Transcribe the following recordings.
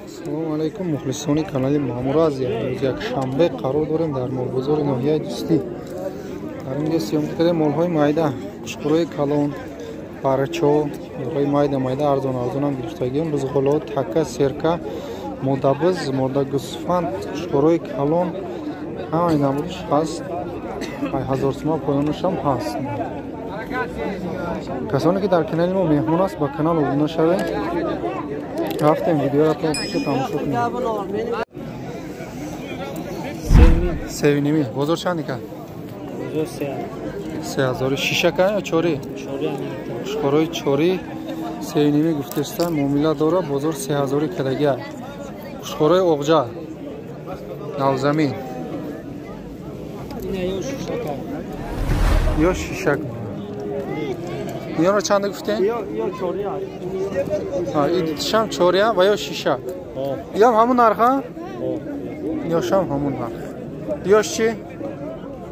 Ассалому алайкум, мухлисони канали Маъмур Азия. Рӯзи якшанбе қарор дорем дар молбозори ноҳияи Дӯстӣ. Дар инҷо съёмка кардем молҳои майда, қушқурҳои калон, парчо, молҳои майда майда арзон арзонам гирифтагием. Бузғоло, така, серка, модабиз, модагӯсфанд, қушқурҳои калон ҳамаи намудиш ҳаст. 1000 сомон поёнашам ҳаст. Касоне ки дар канали мо меҳмон аст, ба канал обуна шавед. Рафтем видеоро то охир тамошо кунем. 3.5. Бозор чанд ика? Бозор 3000. Шишака ё чори? Қушқорои чори 3.5 гуфтеста, муомила дора, бозор 3000 кадагия. Қушқорои оғҷа навзамин. Ё шишак. Ёро чанд гуфтем? Ё чори. Идишам чория ва ё шишак. Ям ҳамун нарха? Ёшам ҳамун нарх. Ёш чи?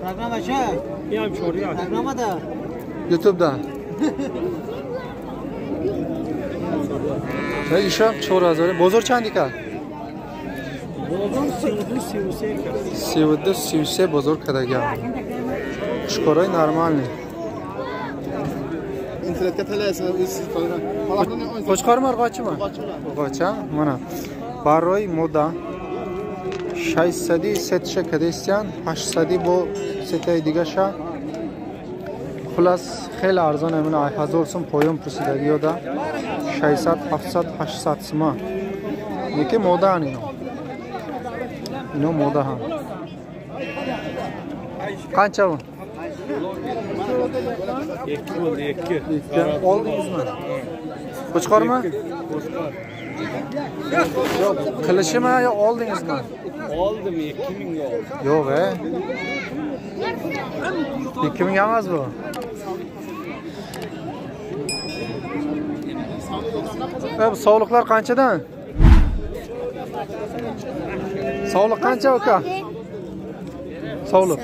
Программа ча? Ям чория. Программа да. YouTube да. Ишам 4000. Бозор чанд ика? Бозор 32 33. 32 33 бозор кадагия. Шкорои нормальный. Qo'chqor marg'ochimi? Qo'cha, mana. Барои мода 600 сетша кадестян, 800 бо сетаи дигаша. Хулас хеле арзон, амина 1000 сум поён пурсидагиёда. 600, 700, 800 сума. Неки модаан ино. Ино мода ҳам. Qancha bu? 2 bo'ldi, 2. Oldingizmi? Qo'chqormi? Qo'chqor. Yo'q, qilishimi yo oldingizmi? Oldim, 2000 ga oldim. Yo'q, 2000 emas bu. Bu sovliqlar qanchadan? Sovliq qancha aka? Sovliq.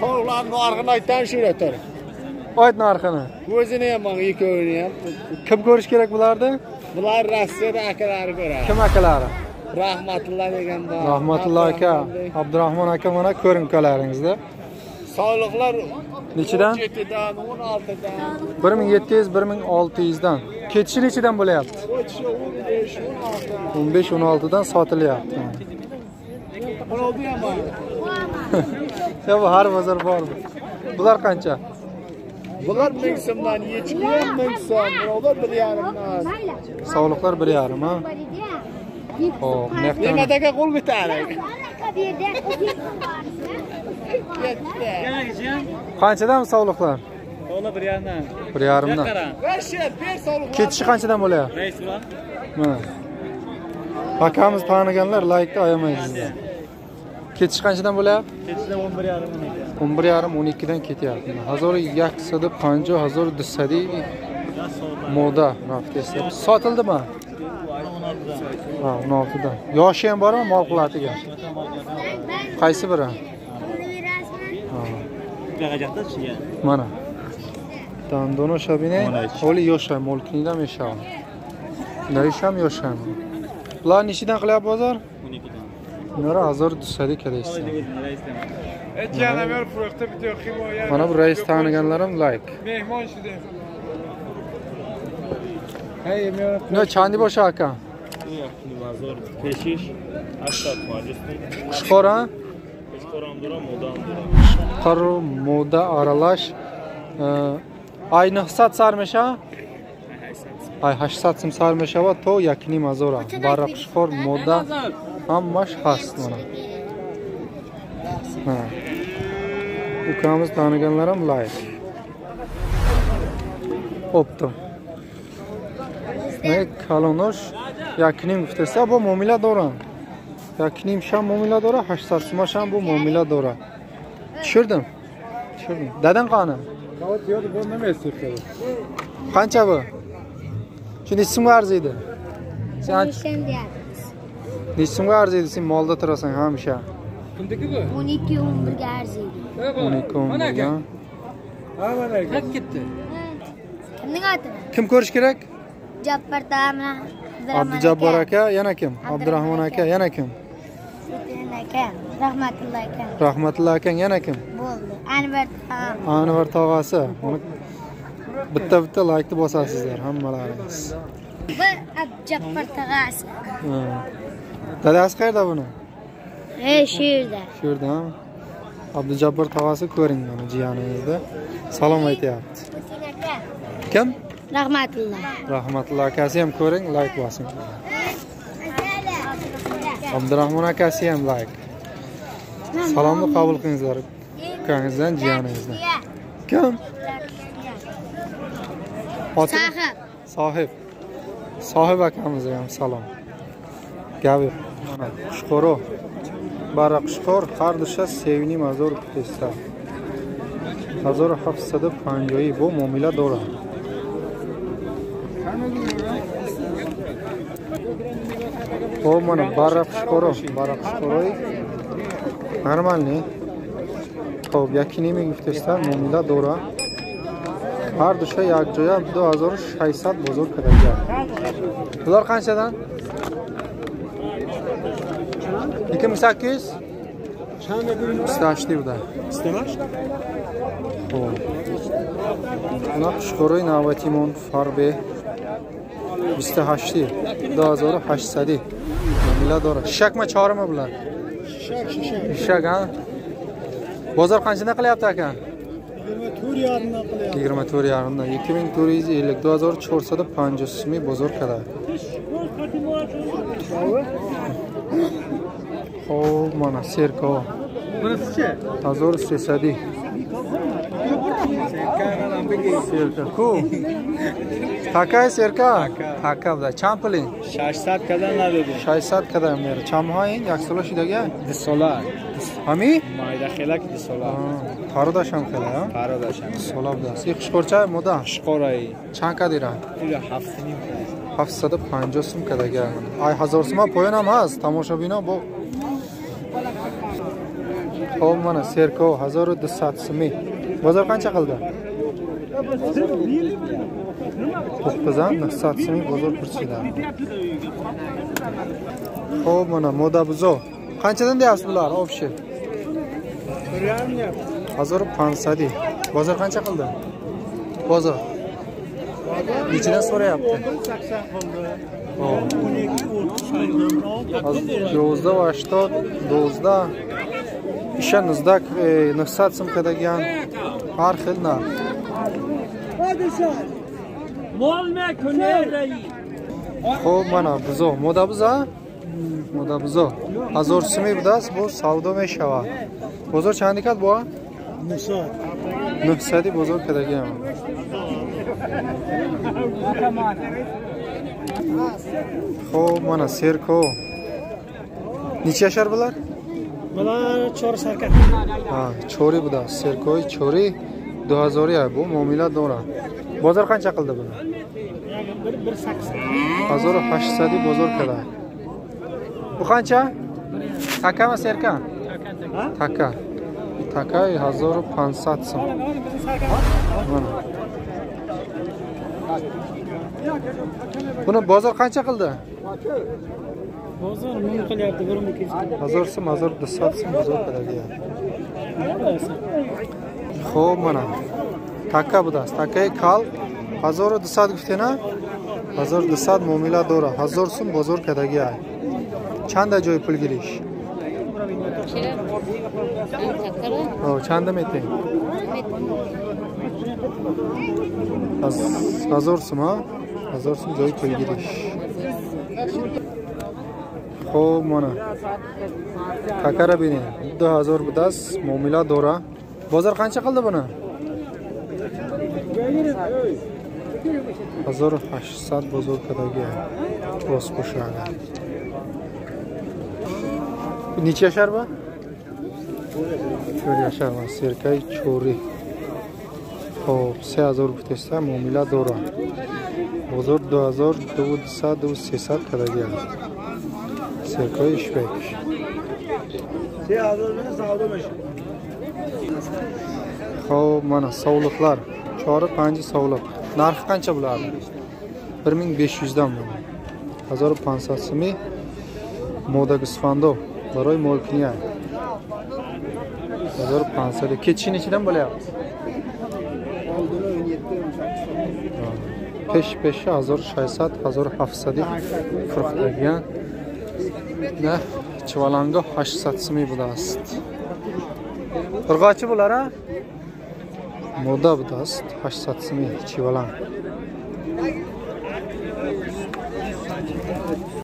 Sovuqlarning narxini aytdan shu o'tar. Ayt narxini. O'zini ham, mana ikkovini ham. Kim ko'rish kerak bularni? Bular Rossiyada akalari ko'radi. Kim akalari? Rahmatulloh degan bor. Rahmatulloh aka, Abdurahmon aka, mana ko'ring ukalaringizda. Sovliqlar nechidan? 17dan, 16dan. 1700, 1600 dan. Ketishi nechidan bo'lyapti? 15, 16. 15, 16 dan sotilyapti. 16 ham bor. Ya bu har bozor bor. Bular qancha? Bular 1000 so'mdan, yechki ham 1000 so'm, bular 1.5 dan. Sovliqlar 1.5, ha? Xo'p, Ne'mat aka qo'l ko'taring. Qanchadan sovliqlar? Sovliq 1.5dan. 1.5dan. Ketishi qanchadan bo'lyapti? Rais bilan. Mana. Akamiz taniganlar laykni ayamaysiz. Ketish qanchadan bo'lyapti? Ketishdan 11.5 12. 11.5 12 dan ketyapti. 1150 1200 moda raftesi. Sotildimi? Ha, 16 dan. Yoshi ham bormi mol qiladigan? Qaysi biri? Ha. Mana. Dandono shabine, holi yosh mol kinidan meshab. Narisham yosh ham. Bular nechidan qilyapti bozor? 12 dan. Bunlar 1200 kadaysiz. Mana bu rais taniganlarim like. Mehmon shudem. Ne chandi bo'sha aka? Peshish 800 Qushqor ha? Qushqor ham dura, moda ham dura. Qushqor moda aralash. Ay 900 sar mesha? Ay 800 so'm sar meshava to 1.5 Barra qushqor moda hammash hast mana. Ha. Ukamiz taniganlar ham like. Optim. Ne kalonosh 1.5 guftasa bu muomila doran. 1.5 sham muomila dora, 800 so'm sham bu muomila dora. Tushirdim. Tushirdim. Dadam qani? Qancha bu? Shu necha so'mga arziydi? Sen necha so'mga arziydi? Sen molda turasan hamisha. Kimniki bu? 12 11 ga arziydi. 12 11 ga. Ha, mana aka. Ketdi. Kimning oti? Kim ko'rish kerak? Abdujabbor tog'am. Abdujabbor aka, yana kim? Abdurahmon aka, yana kim? Aka, Rahmatullo aka. Rahmatullo akang, yana kim? Bo'ldi. Anvar tog'am. Anvar tog'asi. Uni bitta-bitta laykni bosasizlar hammalaringiz. Bu Abdujabbor tog'asi. Dadasi qayerda buni? Shu yerda. Shu yerda. Abdujabbor tog'asi ko'ring mana jiyaningizni. Salom aytayapti. Kim? Rahmatullo. Rahmatullo akasi ham ko'ring, layk bosing. Abdurahmon akasi ham layk. Salomni qabul qilingizlar ukangizdan, jiyaningizdan. Kim? Sohib. Sohib. Sohib akamizga ham salom. Gabi. Mana qushqo'ro. Barra qushqo'r har dusha sevnim azor kutesa. 1750 bu muomila dora. O mana barra qushqo'ro, barra qushqo'roy normalniy. Xo'p, yakini guftesta muomila dora. Har dusha як joya 2600 bozor qilgan. Bular qanchadan? 2800? 28 buda. 28? Xo'p. Buna qushqo'roy navbatimon farbe 28 2800 muomila dora. Shishakmi, chorimi bular? Shishak, shishak. Shishak, ha? Bozor qanchadan qilyapti aka? 24,5dan qilyapti. 24,5dan 2450 2450 so'm bozor qiladi. Xo'p, mana serko. Bunisichi? 1300. Serka ku. Taka serka? Taka buda. Chand puling? 600 kadan надо. 600 kadan mera. Chamhoyin як sola shudaga? 2 sola. Hami? Mayda xelak 2 sola. Parodash ham xela, ha? Parodash ham. Sola buda. Si qushqorcha moda? Qushqoray. Chand kadira? Ila 7.5. 750 so'm kadaga. Ay 1000 so'm poyon ham hast. Tomoshabino bu. Xo'p, mana serko 1200 so'm. Bozor qancha qildi? 900 so'm bozor kursida. Xo'p, mana moda buzo. Qanchadan deyapsiz bular общий? 1500. Bozor qancha qildi? Bozor. Nechidan so'rayapti? 80 qildi. 12 80, 12 isha 900 so'm qadagan har xil narx. Xo'p, mana buzo, moda buzo, moda buzo. 1000 so'm budast, bu savdo meshava. Bozor chand ekan bu? 900. 900 bozor qadagan. Xo'p, mana serko. Necha yashar bular? Bular chori sarka. Ha, chori buda. Serkoy chori 2000 ya bu muomila dora. Bozor qancha qildi buni? 1.8. 1800 bozor qildi. Bu qancha? Takami serka? Taka. Taka 1500 so'm. Mana. Buni bozor qancha qildi? Bozor ming qilyapti, 1200. 1000 so'm, 1200 so'm bozor qiladi. Xo'p, mana. Taka budas. Takay kal 1200 guftena? 1200 muomila dora. 1000 so'm bozor qadagi. Chanda joy pul girish? O, chanda meting? 1000 so'm, ha? 1000 so'm joy pul girish. Xo'p, mana. Takara bering. 2000 budas muomila dora. Bozor qancha qildi buni? 1800 bozor qadagi. Rost qo'shadi. Necha yashar bu? 4 yashar va serkay cho'ri. Xo'p, 3000 gutesta muomila dora. Bozor 2000, 200, 300 qadagi. Serkay ishbek. 3000 meni savdo mesh. Xo'p, mana sovliqlar. Chori panji sovliq. Narxi qancha bularning? 1500 дам 1500 сумӣ мода гӯсфандо барои молкиния 1500. Ketishi nechidan bo'lyapti? Pesh peshi 1600 1700 фурӯхтагиян. На чиваланго 800 сумӣ будааст. Urg'ochi bular a? Moda будааст 800 сумӣ чиваланг.